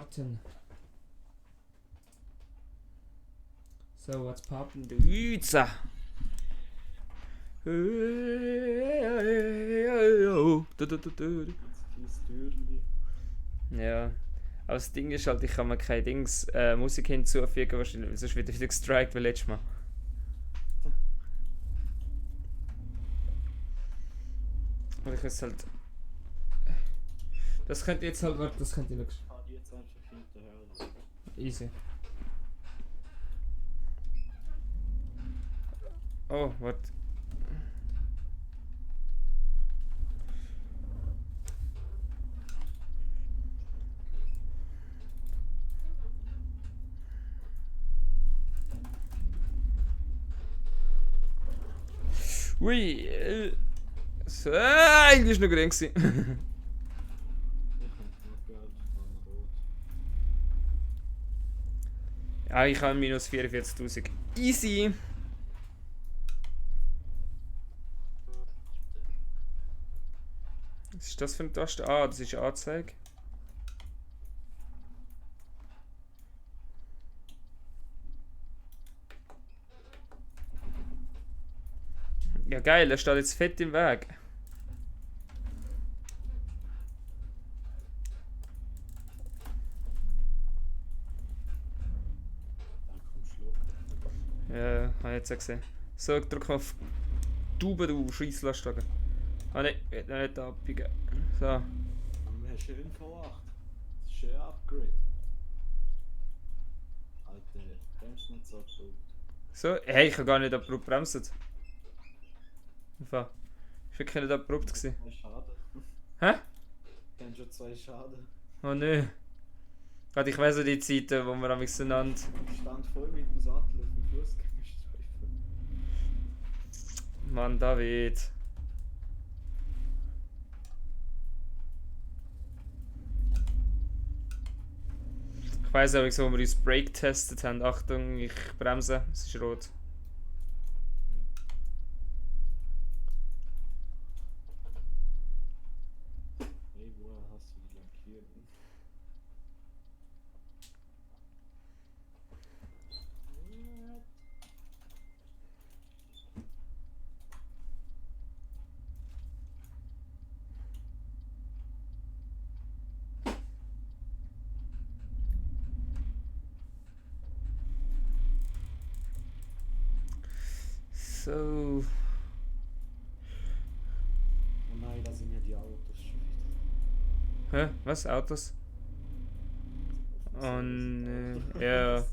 starten. So, what's poppin' the pizza? Ja, aber das Ding ist halt, ich kann mir kein Dings Musik hinzufügen, wahrscheinlich, weil sonst wird wieder gestrikt wie letztes Mal. Und ich weiß halt. Das könnte jetzt halt, warte, das könnte ich wirklich. Jetzt einfach hinterher. Easy. Oh, warte. Ui, so, eigentlich noch gering gewesen. Ich habe noch Geld von Rot. Ja, ich habe minus 44.000. Easy. Was ist das für eine Taste? Ah, das ist Anzeige. Ja geil, er steht jetzt fett im Weg. Dann kommt Schluck. Ja, habe ich jetzt auch gesehen. So, drück auf Tube, du Scheisslastwagen. Ah ne, wird noch nicht abbiegen. So. Aber wir haben schön V8. Das ist schön Upgrade. Alter, bremst nicht so abrupt. So, hey, ich habe gar nicht abrupt bremsen. Einfach. Ich war wirklich nicht abrupt gewesen. 2 Schaden. Hä? Wir haben schon 2 Schaden. Oh nö. Gerade ich weiss auch die Zeiten, wo wir am miteinander. Ich stand voll mit dem Sattel auf dem Fußgängerstreifen. Mann, David. Ich weiss auch, wo wir uns Brake getestet haben. Achtung, ich bremse, es ist rot. Hey, woher hast du die lackiert? So. Oh nein, da sind ja die Autos schon wieder. Hä? Was? Autos? Und ja.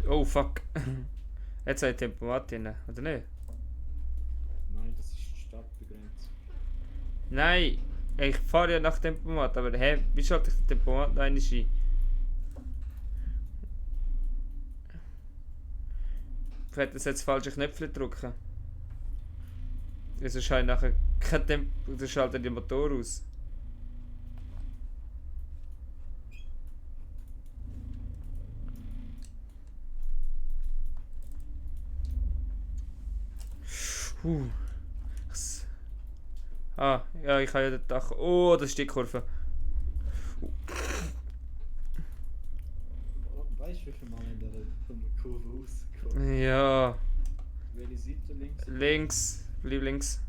Oh fuck. Jetzt hat Tempomat drin, oder nicht? Nein, das ist die Stadtbegrenzung. Nein! Ich fahre ja nach Tempomat, aber hä? Wie schalte ich den Tempomat noch einmal ein? Ich hätte jetzt falsche Knöpfe drücken. Sonst habe ich nachher kein Tempo, dann schaltet der Motor aus. Ah, ja, ich habe ja den Dach. Oh, das ist die Kurve. Weißt du, wie viel Mal in der Kurve rausgekommen? Ja, Welche Seite links? links. Bleib links.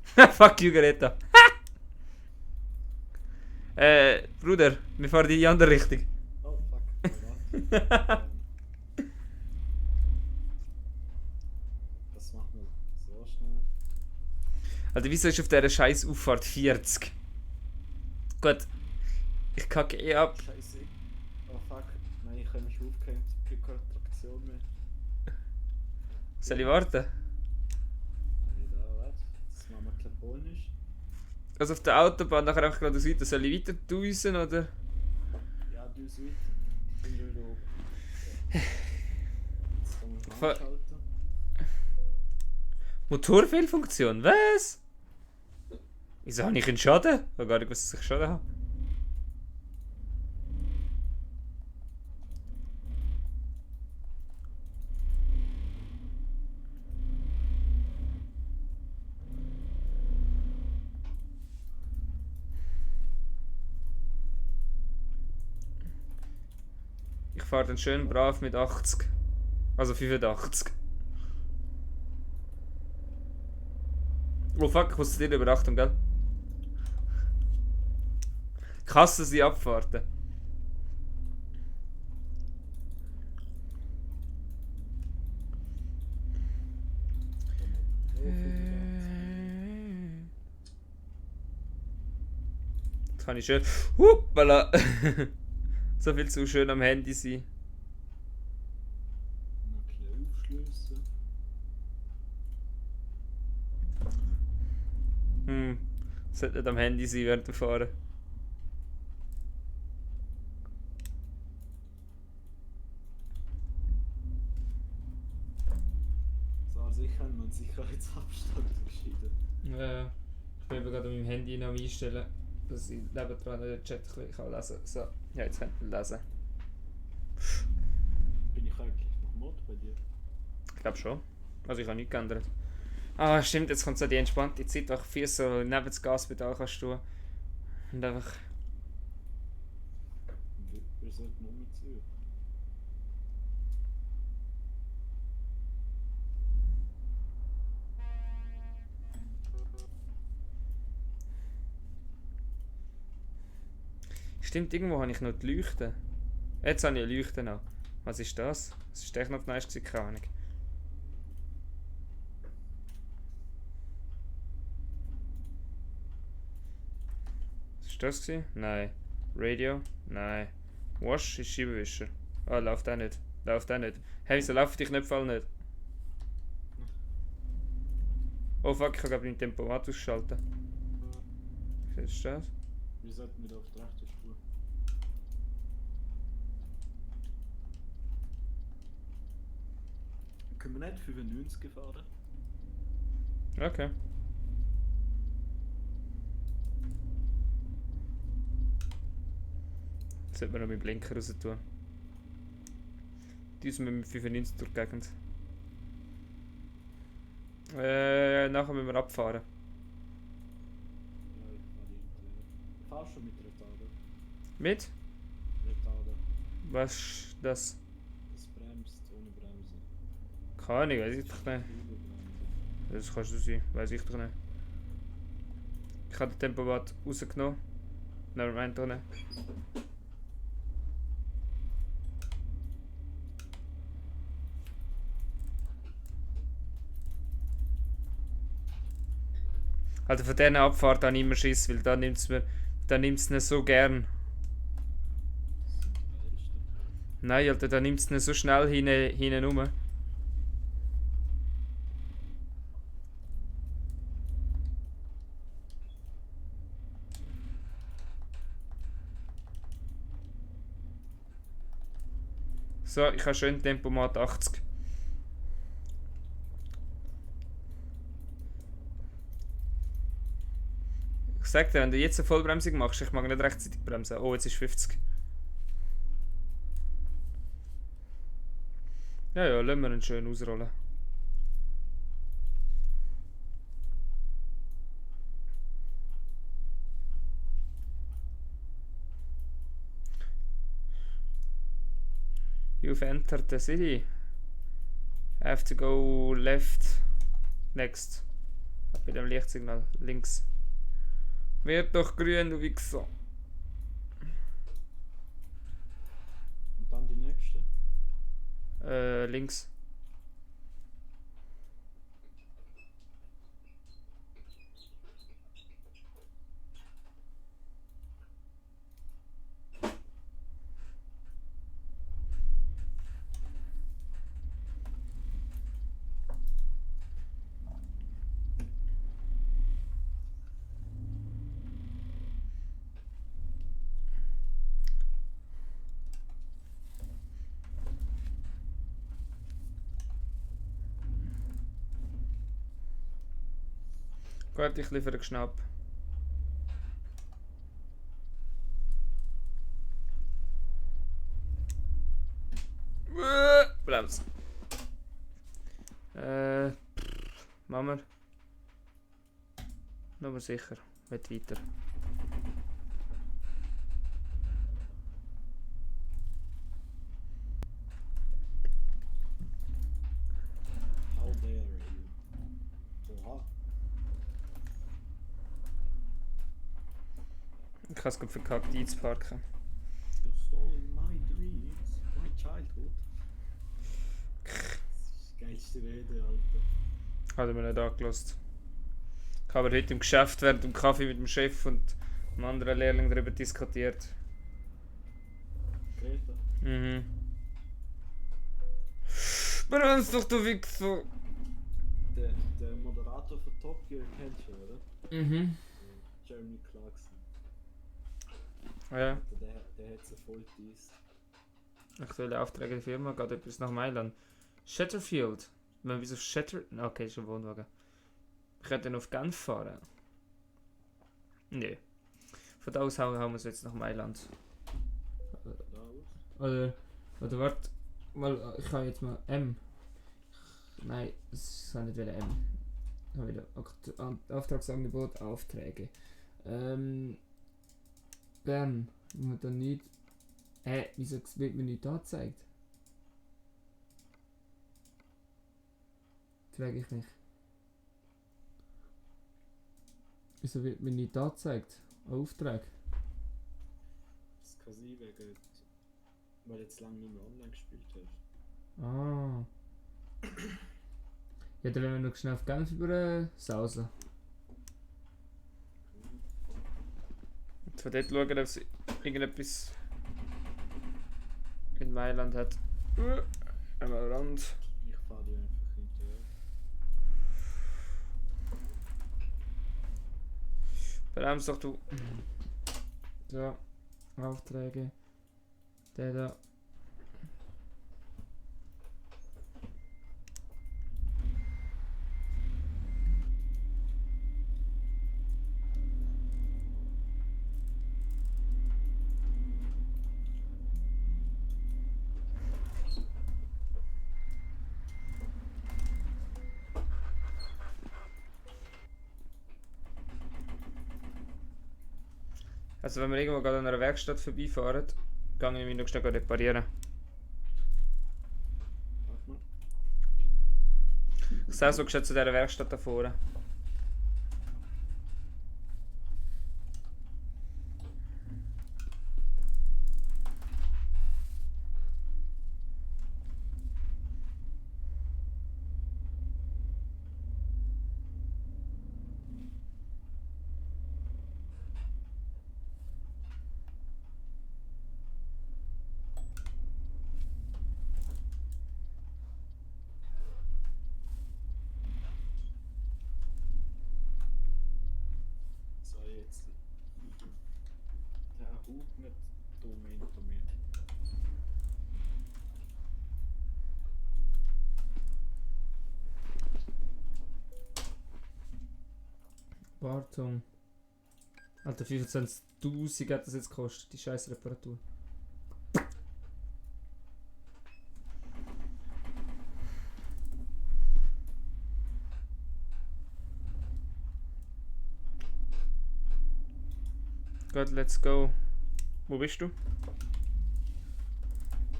Fuck you, Greta. Bruder, wir fahren in die andere Richtung. Oh fuck, warte. Das machen wir so schnell. Alter, wieso ist auf dieser scheiß Auffahrt 40? Gut. Ich kacke eh ab. Scheiße. Oh fuck. Nein, ich habe mich aufgehängt. Keine Traktion mehr. Soll ich warten? Nein, da, warte. Das machen wir klaponisch. Also auf der Autobahn nachher einfach geradeaus weiter. Soll ich weiter düsen oder? Ja, du bist weiter. Ich bin wieder oben. Okay. Jetzt kann man Fa- anschalten. Motorfehlfunktion? Was? Wieso habe ich einen Schaden? Ich habe gar nicht gewusst, dass ich Schaden habe. fahre dann schön brav mit 80. Also 85. Oh fuck, ich muss dir Überachtung, gell? Kassen sie Abfahrten. Jetzt kann ich schön. Huppala! So viel zu schön am Handy sein. Noch ein bisschen aufschliessen. Sollte nicht am Handy sein während dem Fahren. So, sicher haben wir einen Sicherheitsabstand entschieden. Ja, ich bin eben gerade an meinem Handy noch am Einstellen, dass ich nebendran den Chat ein bisschen lesen kann. So, ja, jetzt könnt ihr lesen. Bin ich eigentlich noch Mod bei dir? Ich glaube schon. Also ich habe nichts geändert. Ah, stimmt, jetzt kommt so die entspannte Zeit, wo ich viel so neben das Gaspedal kannst tun. Und einfach. Wir sollten umziehen. Stimmt, irgendwo habe ich noch die Leuchte. Jetzt habe ich eine Leuchte noch. Was ist das? Das ist echt noch nice gewesen, keine Ahnung. Was ist das gewesen? Nein. Radio? Nein. Wash ist Scheibenwischer. Ah, läuft auch nicht. Läuft auch nicht. Hey, wieso laufen die Knöpfe alle nicht? Oh fuck, ich kann glaube ich den Tempomat ausschalten. Was ist das? Wir sollten wieder auf die rechte Spur. Können wir nicht 95 fahren? Okay. Jetzt sollte man noch mit Blinker raus tun. Die sind wir mit 95 durch die Gegend. Nachher müssen wir abfahren. Ja, ich fahre hinterher. Fahrst schon mit Retarder? Mit? Retarder. Was ist das? Das bremst ohne Bremse. Keine Ahnung, weiß ich doch nicht. Überbremse. Das kannst du sein, weiß ich doch nicht. Ich habe den Tempomat rausgenommen. Nevermind doch nicht. Also von dieser Abfahrt habe ich immer Schiss, weil da nimmt es nicht so gern. Das sind die Ersten. Nein, Alter, da nimmt es nicht so schnell hinten rum. So, ich habe schön Tempomat 80. Ich sag dir, wenn du jetzt eine Vollbremsung machst, ich mag nicht rechtzeitig bremsen. Oh, jetzt ist 50. Ja, ja, lassen wir ihn schön ausrollen. You've entered the city. I have to go left. Next. Bei dem Lichtsignal. Links. Wird doch grün, du Wichser. Und dann die nächste? Links. Gut, ich liefere Schnapp. Brems. Machen wir. Nur sicher. Nicht weiter. Ich habe es gerade verkackt, einzuparken. You stole my dreams, my childhood. Das ist die geilste Rede, Alter. Hat er mir nicht angelassen. Ich habe heute im Geschäft während dem Kaffee mit dem Chef und einem anderen Lehrling darüber diskutiert. Greta. Mhm. Brennst doch, du Wichser! Der Moderator von Top Gear kennst du, oder? Mhm. Jeremy Clarkson. Ja. Der hat so voll dies. Aktuelle Aufträge der Firma geht etwas nach Mailand. Shatterfield. Wenn wir bis auf Shatter... Okay, ist ein Wohnwagen. Ich könnte dann auf Genf fahren. Nee. Von da aus hauen wir es jetzt nach Mailand. Da aus. Oder warte. Mal, ich kann jetzt mal M. Nein, das kann nicht wieder M. Ich habe wieder Auftragsangebot, Aufträge. Bern. Man dann nicht. Wieso wird mir nicht angezeigt? Frage ich mich. Wieso wird mir nicht angezeigt? Auftrag. Das kann sein, wegen, weil du jetzt lange nicht mehr online gespielt hast. Ah. Ja, dann werden wir noch schnell auf Genf über sausen. Und von dort schauen, ob es irgendetwas in Mailand hat. Einmal Rand. Ich fahre dir einfach hinterher. Bremst doch du. So, Aufträge. Der da. Also wenn wir irgendwo gerade an einer Werkstatt vorbeifahren, gehe ich mich noch schnell reparieren. Warte mal. Ich sehe so geschätzt zu dieser Werkstatt da vorne. So, jetzt. Der Hut nicht dumm hinter mir. Wartung. Alter, 25.000 hat das jetzt gekostet, die scheiß Reparatur. Gut, let's go. Wo bist du?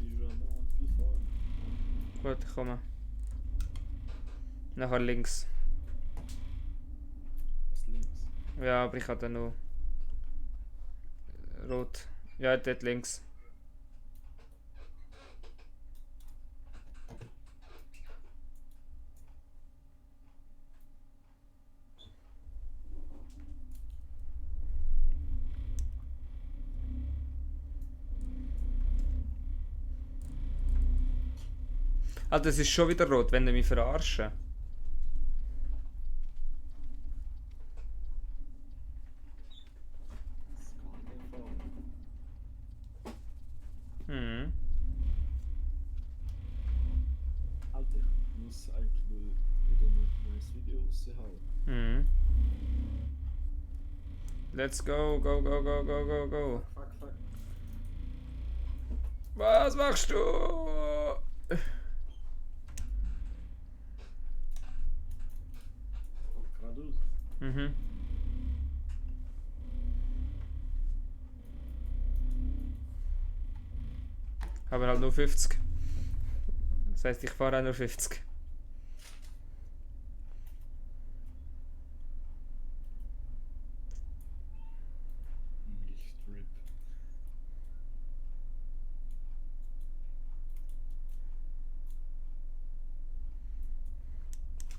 Die schon am Ampel fahren. Gut, ich komme. Nachher links. Was links? Ja, aber ich habe dann noch rot. Ja, dort links. Alter, das ist schon wieder rot, wenn du mich verarschen. Das kann nicht fahren. Hm. Alter, ich muss eigentlich nur wieder ein neues Video raushauen. Hm. Let's go, go, go, go, go, go, go. Fuck, fuck. Was machst du? Geradeaus. Mhm. Aber halt nur 50. Das heißt, ich fahre auch nur 50. Nicht.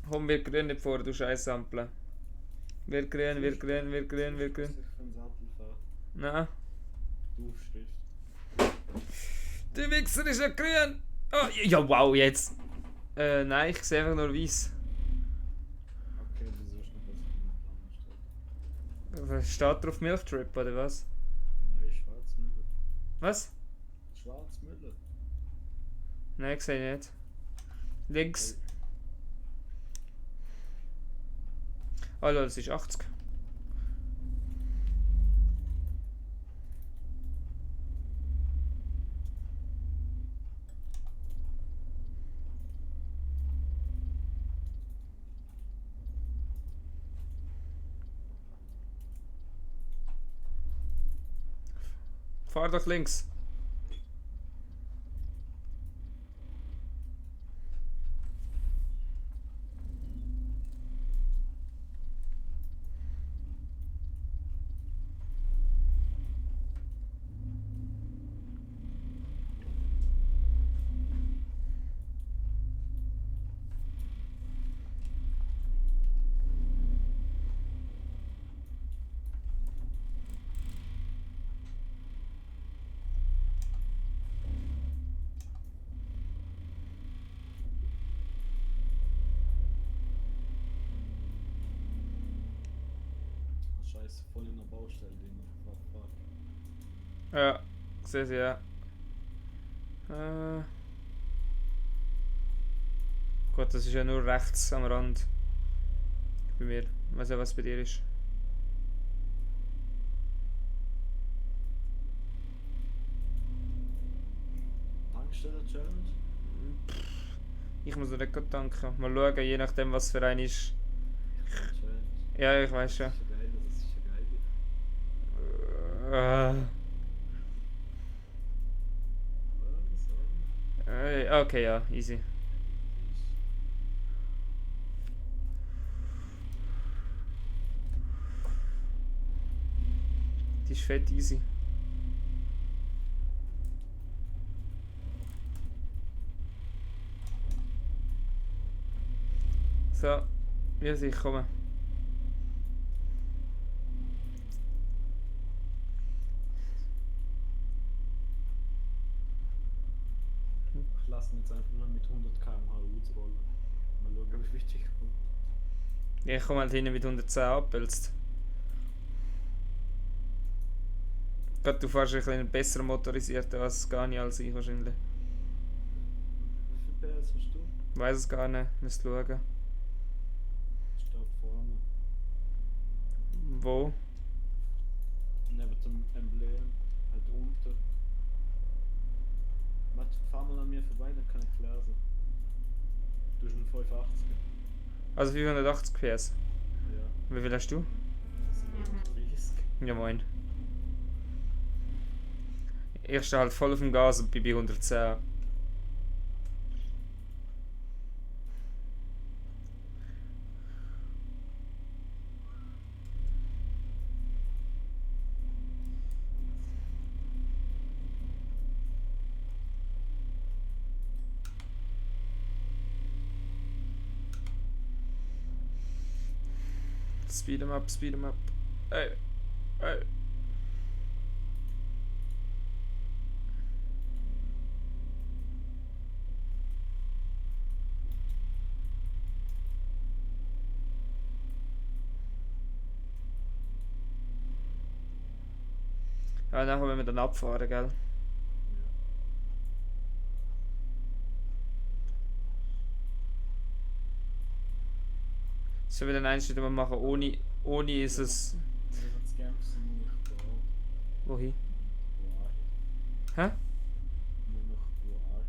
Komm, wird grün nicht vor, du scheiß Ampel. Wird grün, wird grün, wird grün, wird grün. Ich kann Sattel fahren. Nein. Die Aufschrift. Der Wichser ist ja grün! Oh, ja, wow, jetzt! Nein, ich sehe einfach nur weiß. Okay, wieso ist noch was für einen Plan steht? Was steht drauf Milchtrip oder was? Nein, Schwarzmüller. Was? Schwarzmüller. Nein, ich sehe nicht. Links. Oh Leute, es ist 80. Fahr doch links. Oh, Scheiße, voll in der Baustelle drin. Fuck. Ja, sehe sie, ja. Gut, das ist ja nur rechts am Rand. Bei mir. Ich weiß ja, was bei dir ist. Tankstelle Challenge? Ich muss noch nicht gerade tanken. Mal schauen, je nachdem, was für ein ist. Challenge. Ja, ich weiß schon. Das ist ja geil, das ist ja geil. Was? Okay, ja, easy. Die ist fett easy. So, wie soll ich kommen? Ich lasse ihn jetzt einfach mal mit 100 km/h ausrollen. Mal schauen, wie weit ich komme. Ja, ich komme halt hinten mit 110 abpelzt. Gerade du fährst ein bisschen besser motorisiert als Gani als ich wahrscheinlich. Wie viel PS hast du? Weiß es gar nicht, müsst schauen. Steht vorne. Wo? Neben dem Emblem. Halt unten. Warte, fahr mal an mir vorbei, dann kann ich lesen. Du hast einen 580. Also 580 PS. Ja. Wie viel hast du? 37. Ja moin. Ich stehe halt voll auf dem Gas und bin bei 110. Speed 'em up, speed 'em up. Ey, ey. Ja, nachher wenn wir dann abfahren, gell? Ja. So wie den Einschnitt wir machen, ohne ist es. Also das Games sind nur noch da. Wohin? Wow. Hä? Nur noch wow.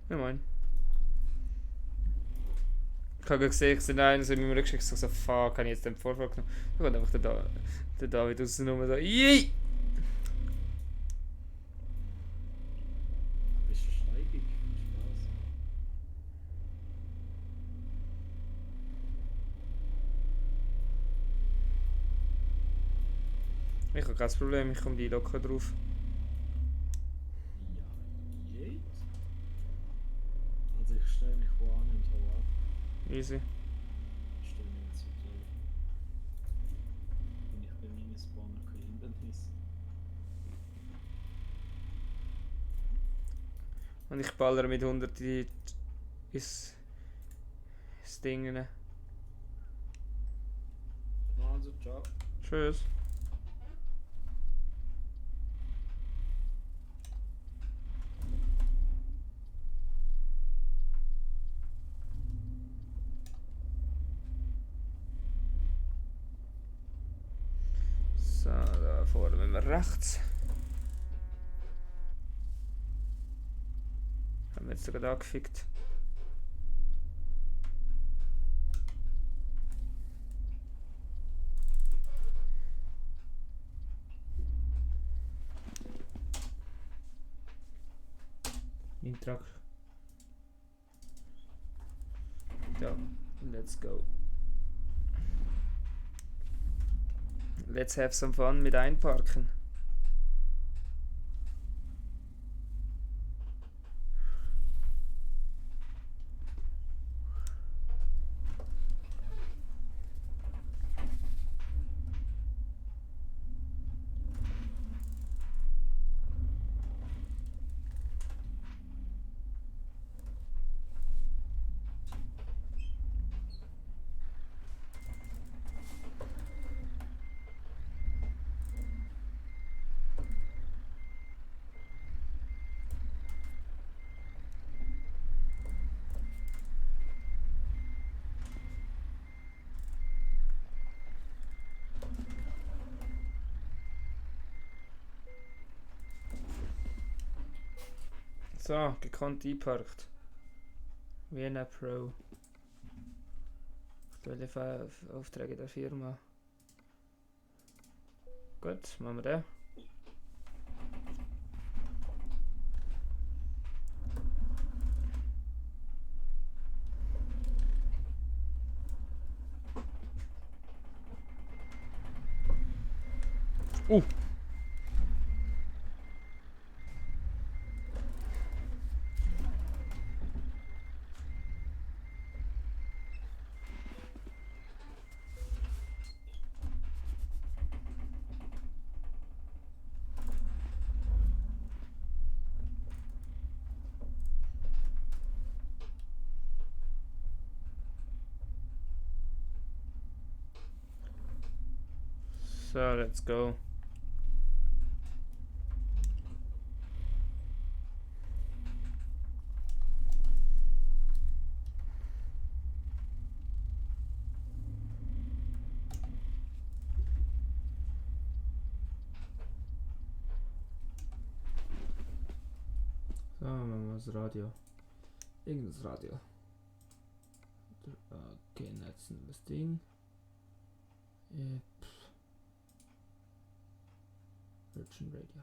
Ja moin. Ich habe gesehen, ich sind einer so in meinem Rückschritt so, fuck, habe ich jetzt den Vorfall genommen. Da kommt einfach der David aus der Nummer so, yey! Bist du steigig? habe kein Problem, ich komme die locker drauf. Ja, jetzt? Also ich stelle mich wo an und hau ab. Easy. Ich stelle mich jetzt so drauf. Bin ich bei meinem Spawner kein Hindernis. Und ich ballere mit 100 ins Ding rein. Also, ciao. Tschüss. So, da vorne müssen wir rechts. Haben wir jetzt sogar angefickt. Mein Truck. Ja, let's go. Let's have some fun mit einparken. So, gekonnt eingeparkt. Wie ein Pro. Aktuelle Aufträge der Firma. Gut, machen wir den. So, let's go. So, machen wir das Radio. Irgendein Radio. Okay, netzen wir das Ding. Virgin Radio.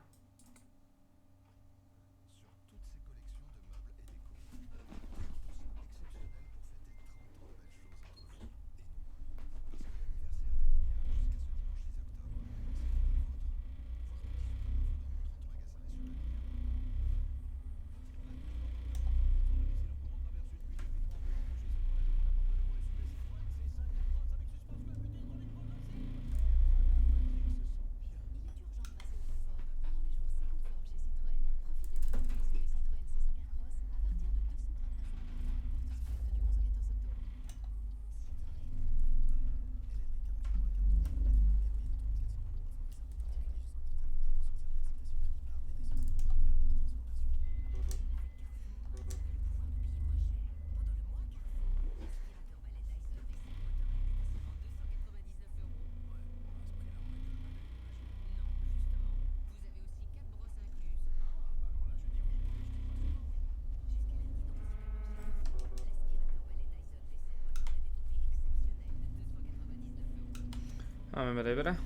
Müssen wir rüber.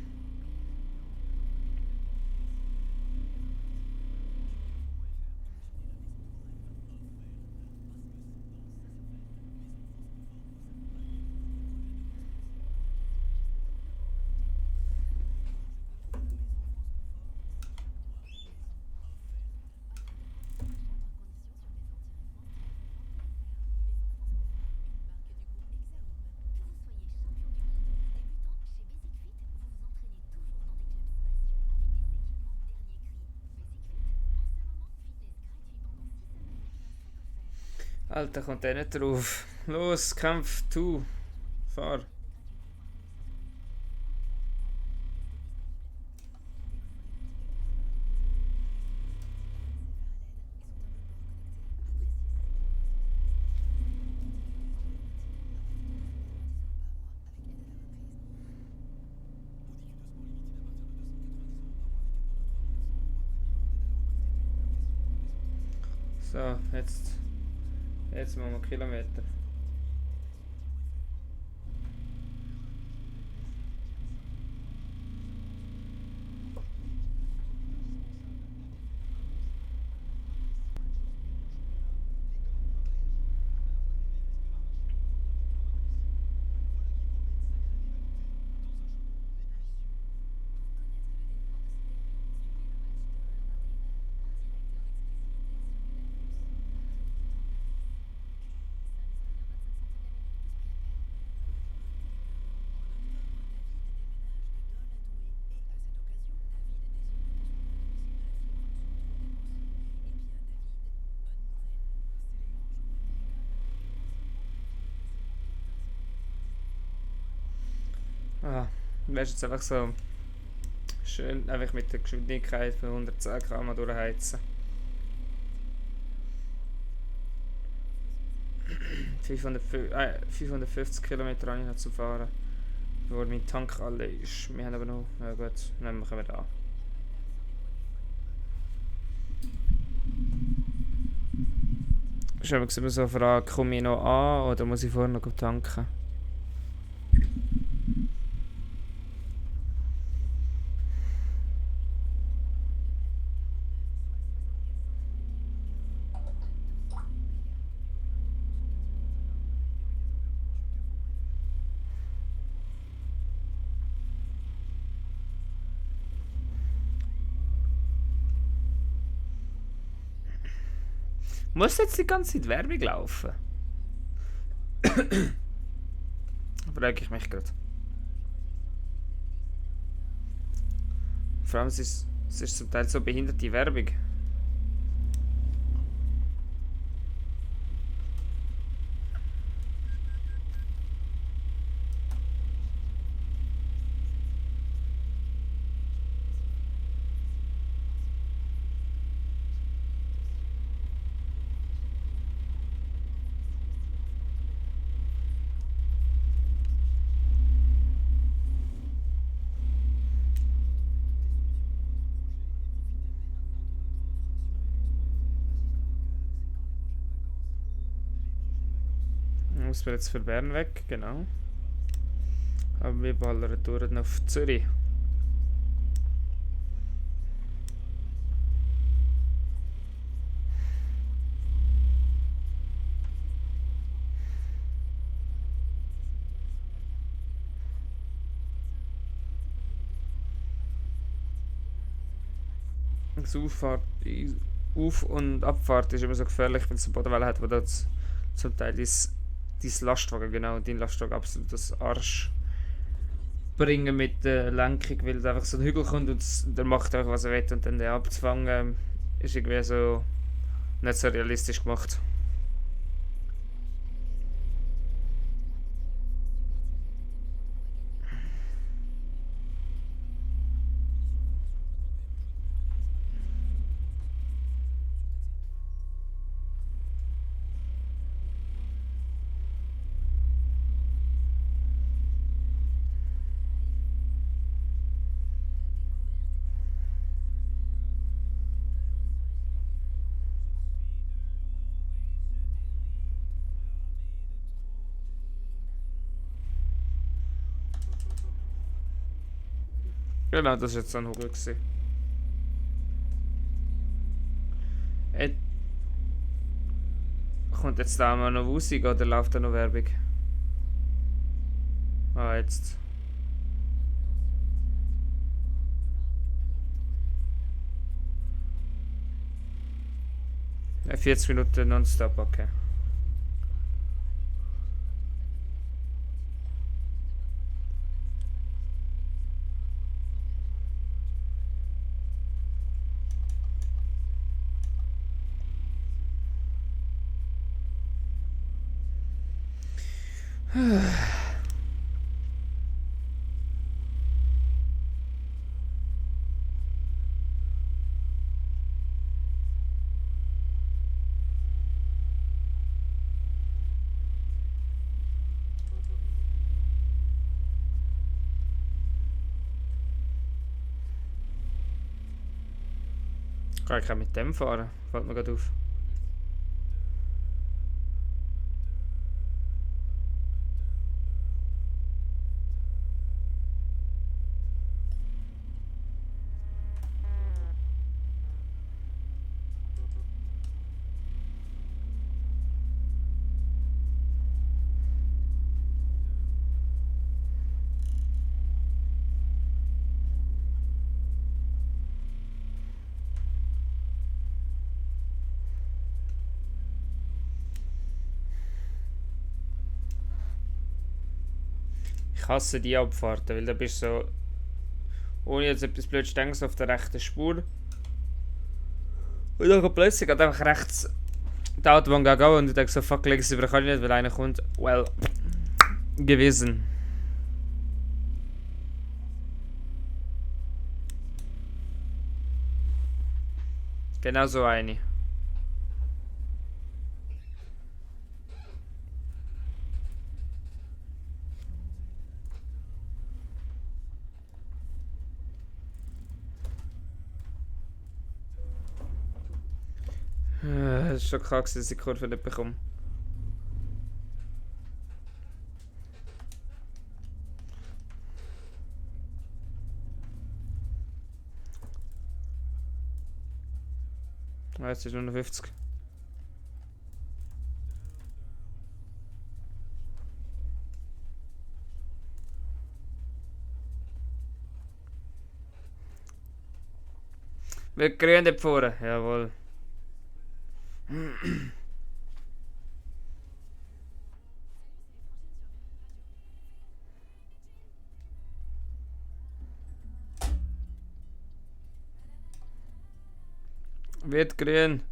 Alter, kommt der nicht drauf. Los, Kampf, tu. Fahr. So, jetzt machen wir Kilometer. Ah, du wirst jetzt einfach so schön einfach mit der Geschwindigkeit von 110 km durchheizen. 550 Kilometer habe ich noch zu fahren, bevor mein Tank alle ist. Wir haben aber noch, ja gut, dann machen wir da. Ist aber immer so eine Frage, komme ich noch an oder muss ich vorher noch tanken? Muss jetzt die ganze Zeit Werbung laufen? Frage ich mich gerade. Vor allem, es ist zum Teil so behinderte Werbung. Muss wir jetzt für Bern weg, genau. Aber wir ballern durch auf Zürich. Das Auf- und Abfahrt ist immer so gefährlich, wenn es eine Bodenwelle hat, wo das zum Teil dein Lastwagen, genau, dein Lastwagen absolut das Arsch bringen mit der Lenkung, weil da einfach so ein Hügel kommt und der macht einfach was er will und dann den abzufangen ist irgendwie so nicht so realistisch gemacht. Genau, das war jetzt so ein Hügel gewesen. Kommt jetzt da mal noch Musik oder läuft da noch Werbung? Ah, jetzt. Ja, 40 Minuten nonstop, okay. Ich kann mit dem fahren, fällt mir gerade auf. Ich hasse die Abfahrten, weil da bist du so, ohne jetzt etwas blöd denkst, auf der rechten Spur. Und dann plötzlich geht einfach rechts die Autobahn gegen und du denkst so, fuck, links über kann ich nicht, weil einer kommt. Well, gewesen. Genau so eine. Es ist schon klar, dass ich die Kurve nicht bekomme. Jetzt ist nur noch 50. Wird grün dort vorne, jawohl. Wird grün.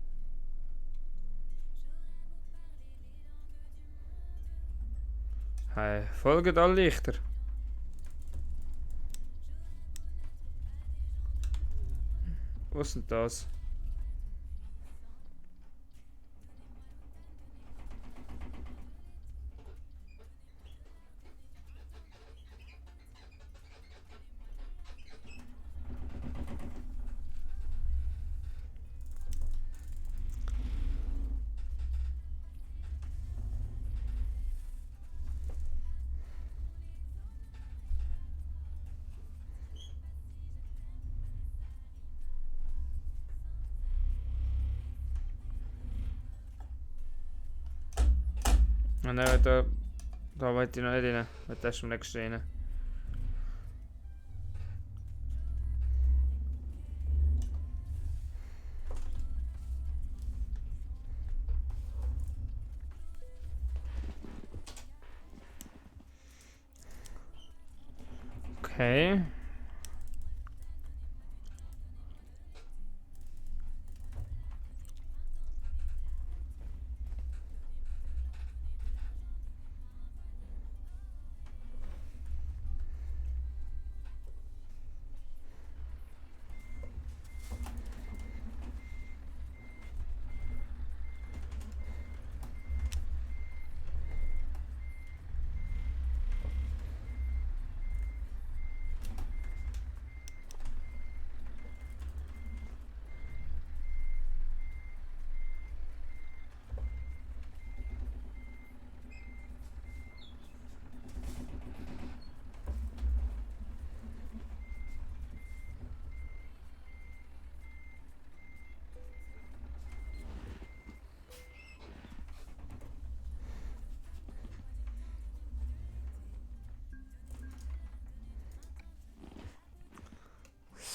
Hey, folgt alle Lichter. Was ist denn das? Ah nein, da wollte ich noch nicht rein. Da ist am nächsten rein. Okay.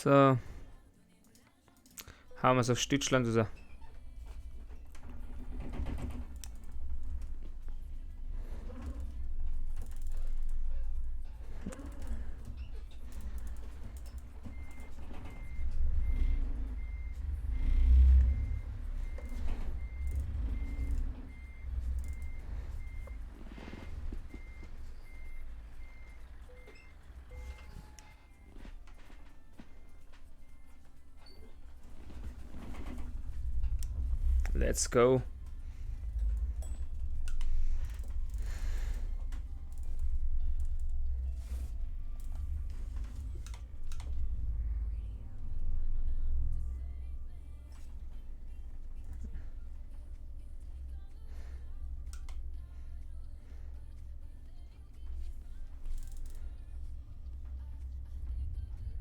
So. Hauen wir es auf Deutschland raus. Let's go.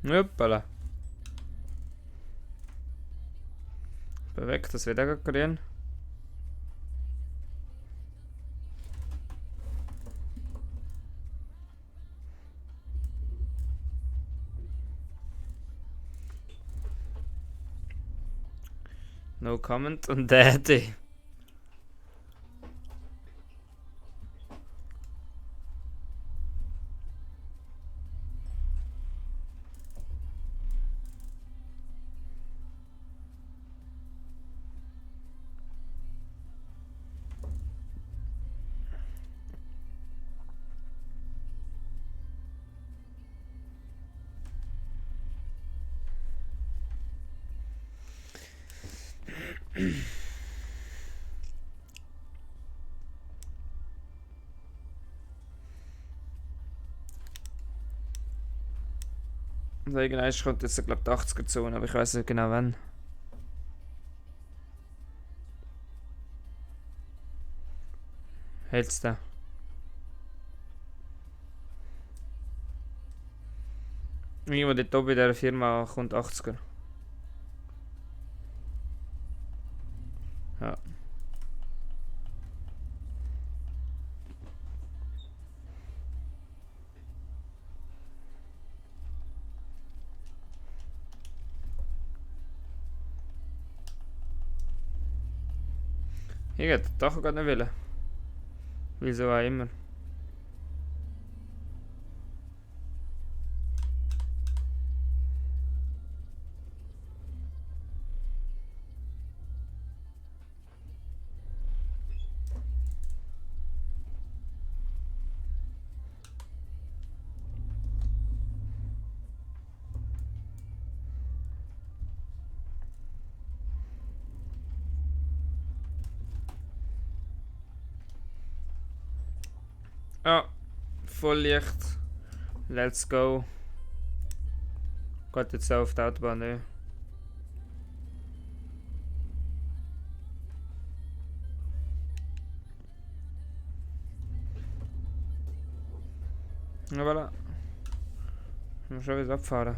Hoppala. Bewegt das wieder grün. No comment und Daddy. Also irgendwann kommt jetzt, glaube ich, die 80er-Zone, aber ich weiß nicht genau wann. Hält's da? Irgendwo dort oben in dieser Firma kommt 80er. Ja. Ich hätte den Tacho gar nicht wollen. Wieso auch immer. Ja, Volllicht. Let's go. Geht jetzt auch auf die Autobahn, ne? Ja, voilà. Ich muss schon wieder abfahren.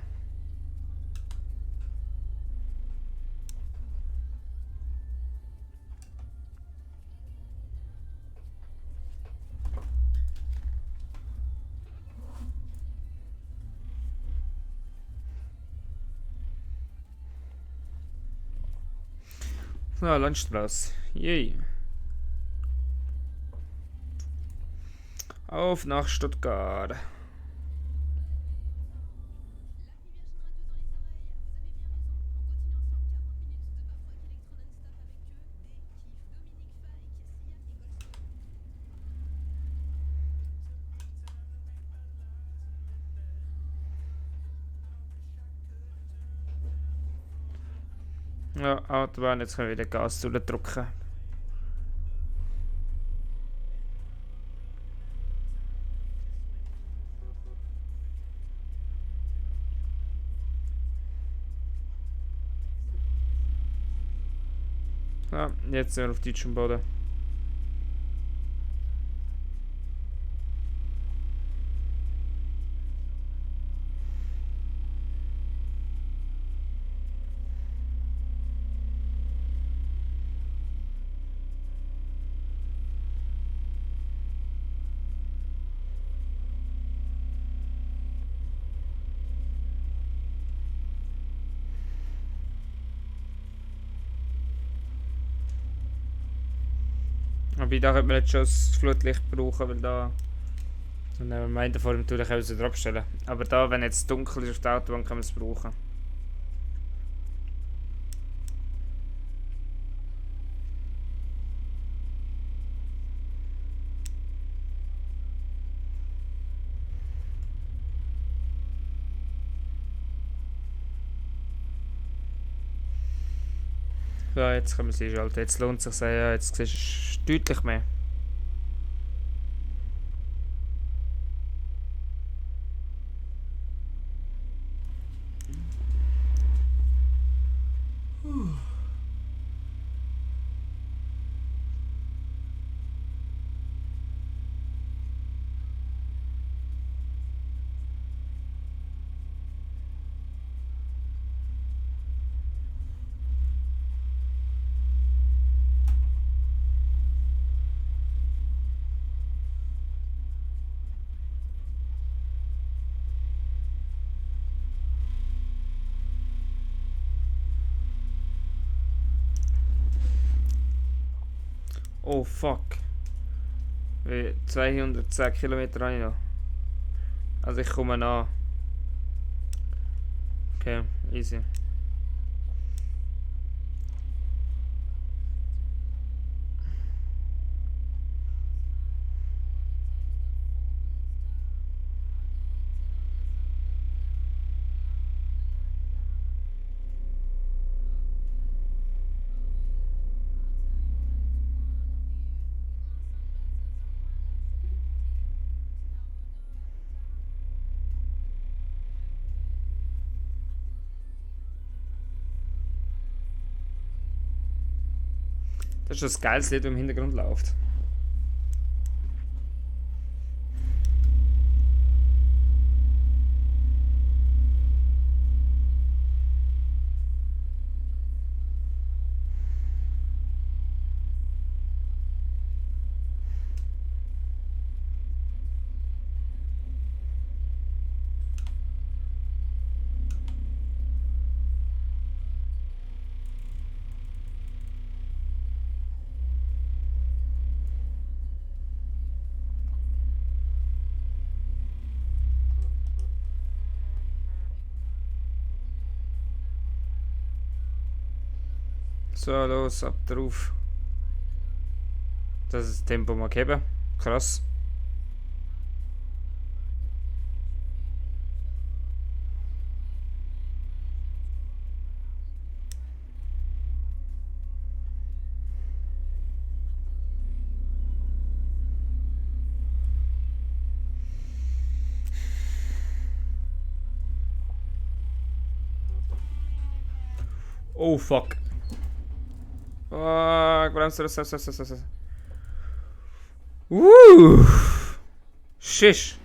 Ja, Landstraße. Yay. Auf nach Stuttgart. Ja, Autobahn, jetzt können wir wieder Gas drücken. Ja, jetzt sind wir auf deutschem Boden. Aber da könnte man jetzt schon das Flutlicht brauchen, weil da... Und dann meint vor dem Tour können wir es wieder abstellen. Aber da, wenn jetzt dunkel ist auf der Autobahn, kann man es brauchen. Ja, jetzt können wir sie einschalten. Jetzt lohnt es sich sehr. Ja, jetzt siehst du deutlich mehr. Oh fuck. Wie 210 Kilometer habe ich noch. Also ich komme nach. Okay, easy. Das ist das geiles Lied, das im Hintergrund läuft. So, los, ab drauf. Das ist das Tempo mal geben. Krass. Oh fuck. Fuck, bremst. Shish.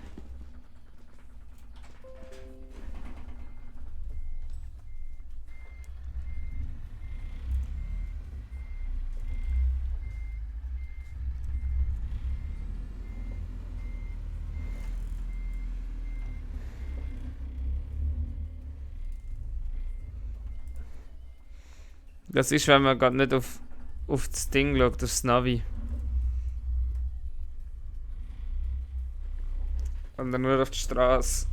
Das ist, wenn man gerade nicht auf das Ding schaut, aufs Navi. Und dann nur auf die Straße.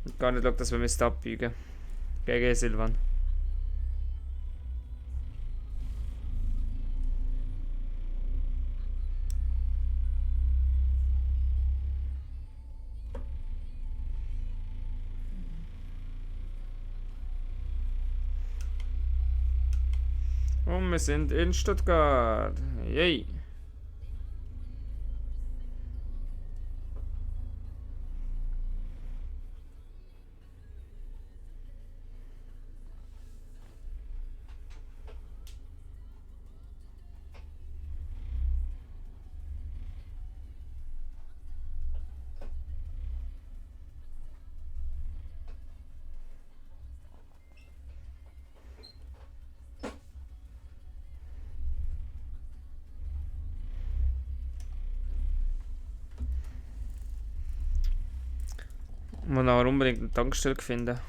Und gar nicht schaut, dass wir müssen abbiegen. GG Silvan. Und wir sind in Stuttgart. Yay. Man muss unbedingt eine Tankstelle finden.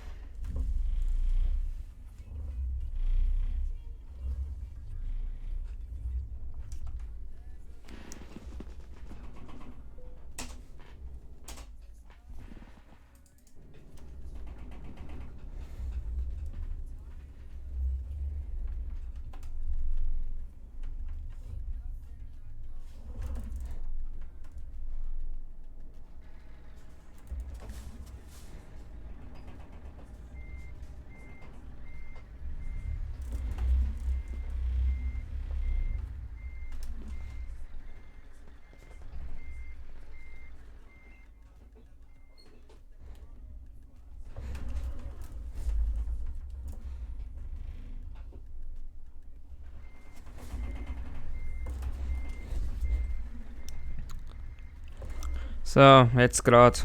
So, jetzt gerade.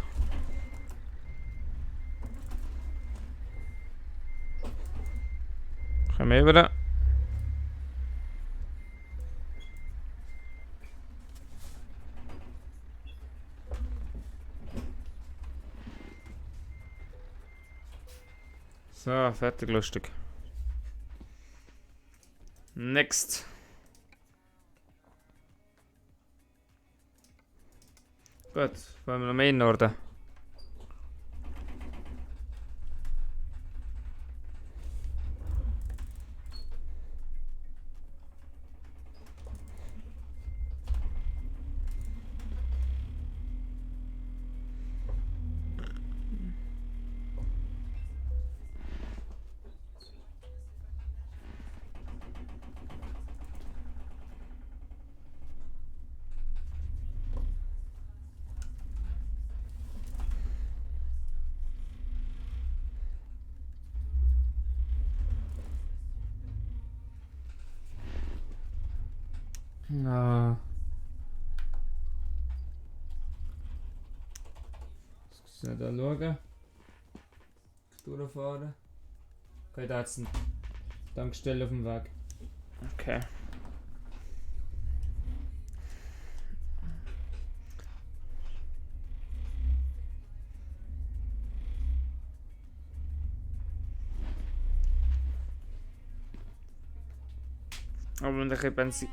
Kommen wir rüber. So, fertig, lustig. Next. Gut, wollen wir noch mehr in den Norden? Ja. Schnell da schauen. Durchfahren. Okay, da hat's eine Tankstelle auf dem Weg. Okay. Aber wenn ich Benzin...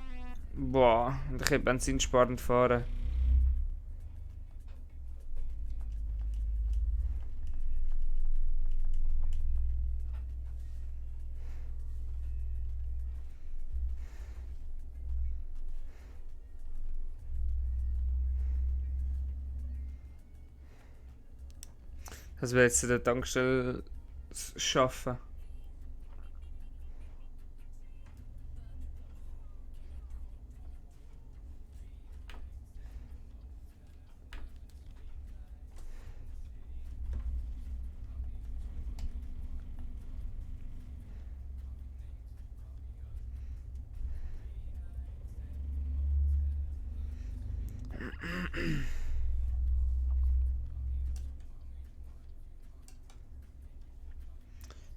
Boah, wenn ich benzinsparend fahren. Das will jetzt in der Tankstelle schaffen.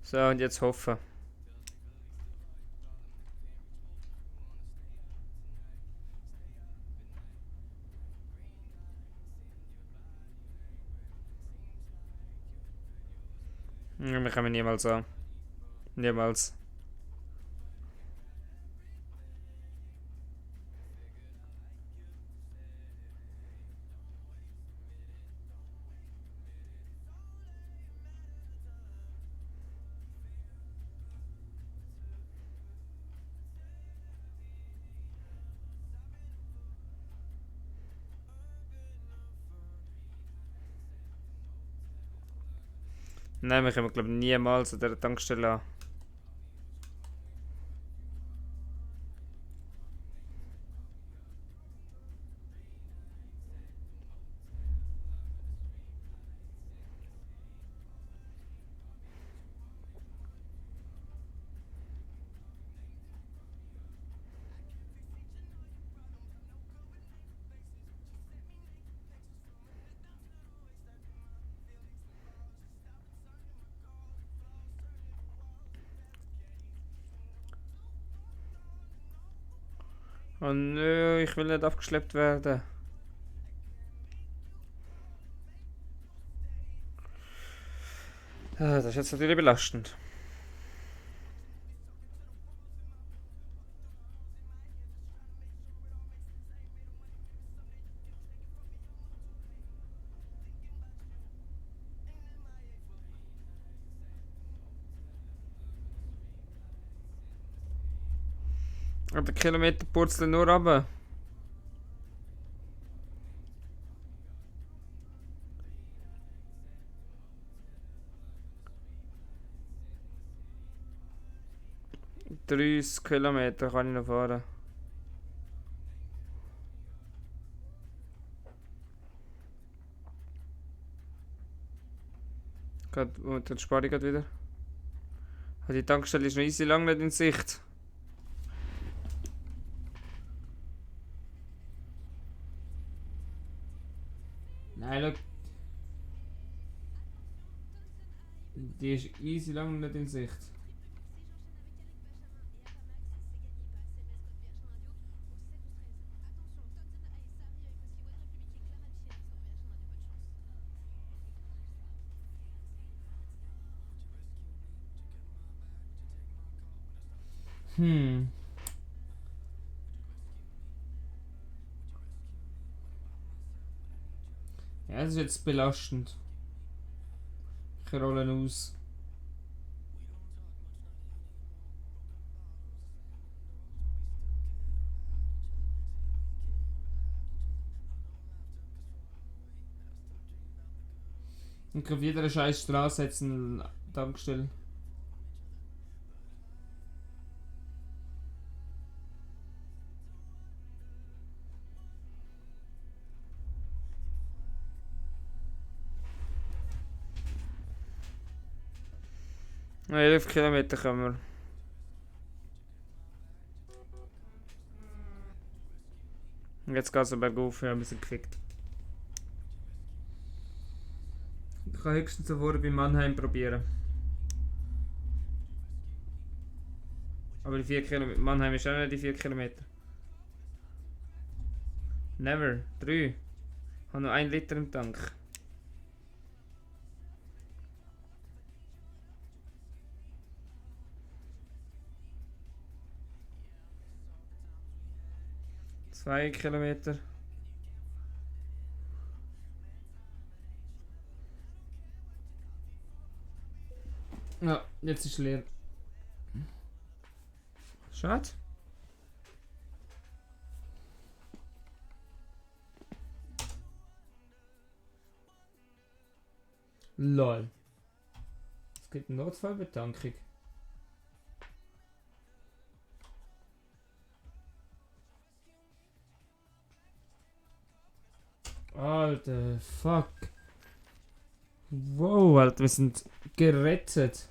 So, und jetzt hoffen. Ja, wir kommen niemals an. Niemals. Nein, wir kommen glaube ich niemals an dieser Tankstelle an. Oh nö, ich will nicht abgeschleppt werden. Das ist jetzt natürlich belastend. Und der Kilometer purzeln nur runter. ...30 Kilometer kann ich noch fahren. Und dann spare ich wieder. Die Tankstelle ist noch easy lang nicht in Sicht. Nein, schau. Die ist easy lang nicht in Sicht. Ja, das ist jetzt belastend. Ich rolle aus. Und auf jeder scheiß Straße hat es eine Tankstelle. Ja, 11 Kilometer können wir. Und jetzt geht es bergauf, ja, ein bisschen gefickt. Ich kann höchstens sofort bei Mannheim probieren. Aber die 4 Kilometer. Mannheim ist auch nicht die 4 Kilometer. Never. 3. Ich habe noch 1 Liter im Tank. Zwei Kilometer. Ja, jetzt ist leer. Schade. Lol. Es gibt eine Notfallbetankung. Alter, fuck. Wow, Alter, wir sind gerettet.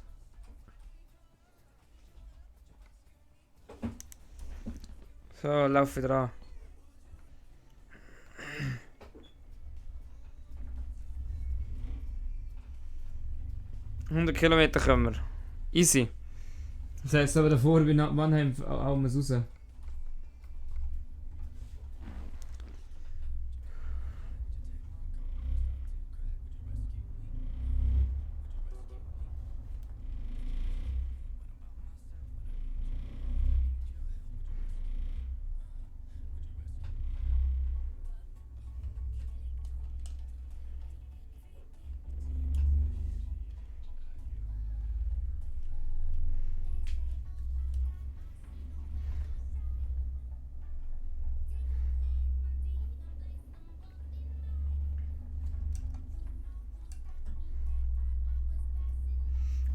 So, lauf wieder an. Kilometer können wir. Easy. Das heisst aber davor, wie nach Mannheim, hauen wir es raus.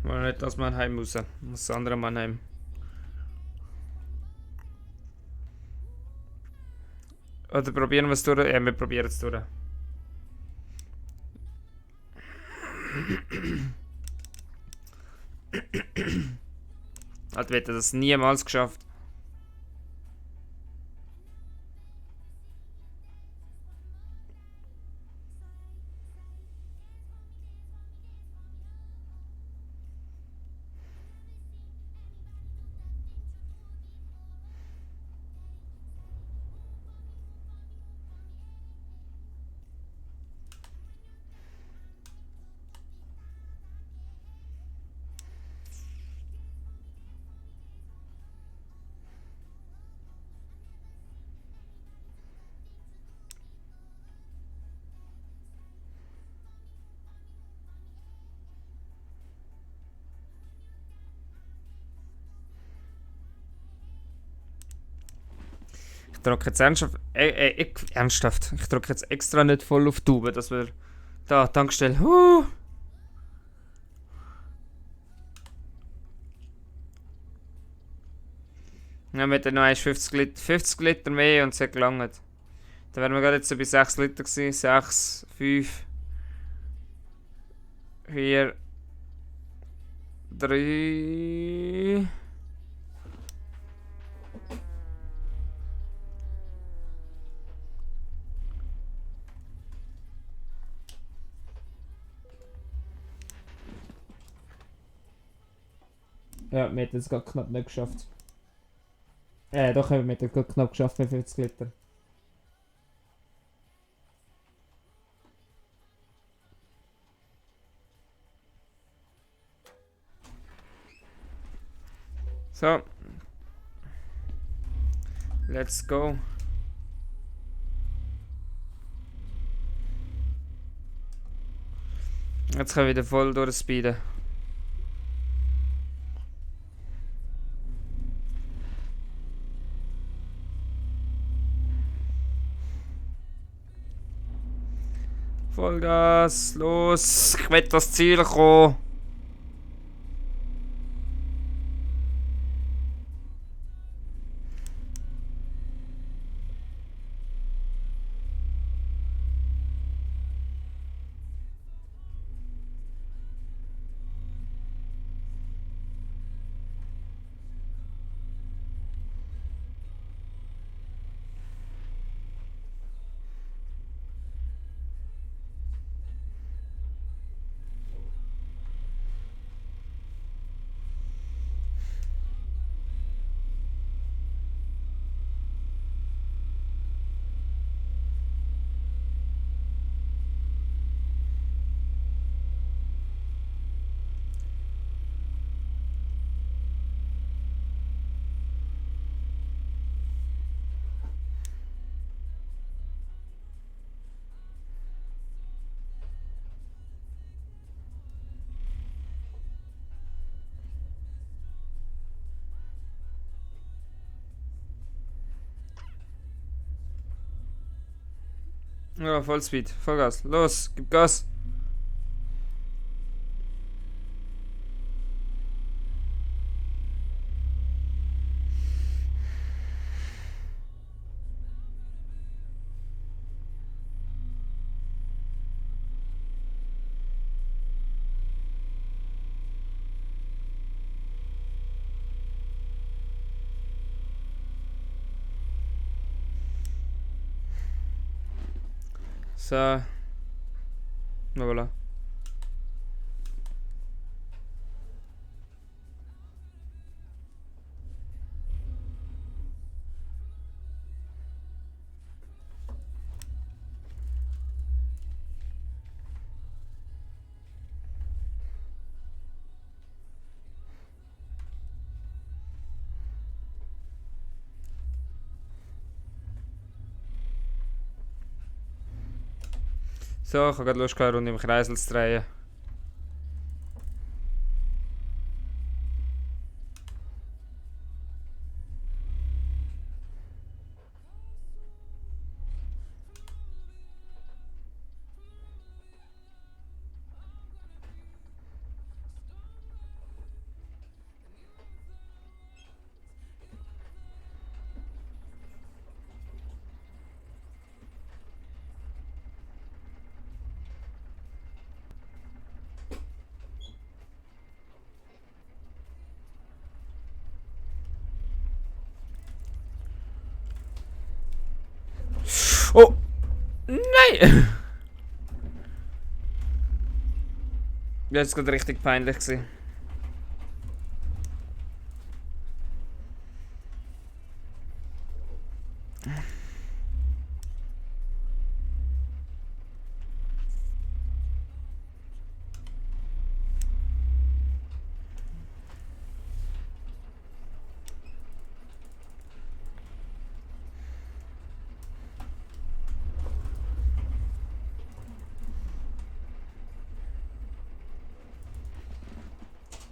Mal nicht aus Mannheim raus. Aus das andere Mannheim. Oder probieren wir es durch? Ja, wir probieren es durch. Halt, wir hätten das niemals geschafft. Ich drücke jetzt ernsthaft. Ich drücke jetzt extra nicht voll auf die Tube, dass wir da Tankstelle. Ja, wir hätten noch 50 Liter mehr und es hat gelangt. Da wären wir gerade jetzt so bei 6 Liter gewesen. 6, 5, 4, 3. Ja, wir hätten es gerade knapp nicht geschafft. Doch, wir hätten es gerade knapp geschafft mit 50 Liter. So. Let's go. Jetzt können wir wieder voll durchspeeden. Vollgas, los, ich will das Ziel kommen. Ja, Vollspeed, Vollgas, los, gib Gas. So. Na voilà. So, ich habe gerade Lust, eine Runde im Kreisel zu drehen. Oh! Nein! Ja, das ist gerade richtig peinlich gewesen.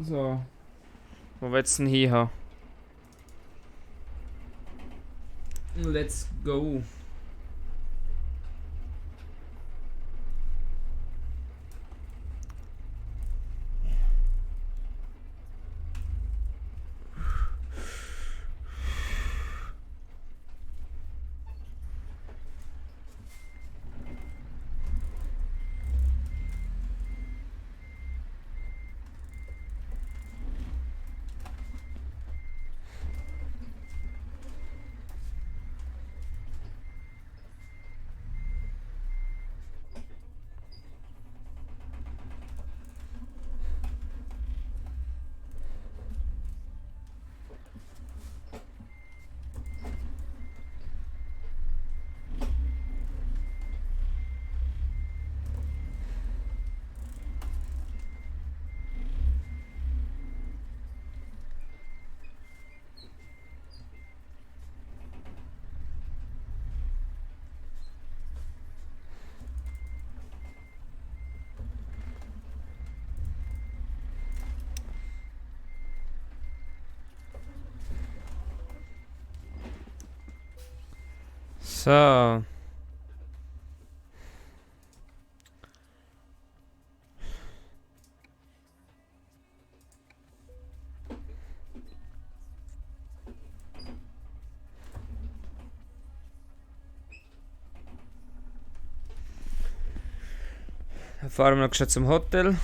So. Wo willst du denn hin haben? Let's go. So. Dann fahren wir noch schnell zum Hotel.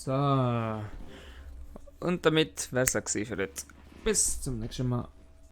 So. Und damit wäre es auch gewesen für jetzt. Bis zum nächsten Mal.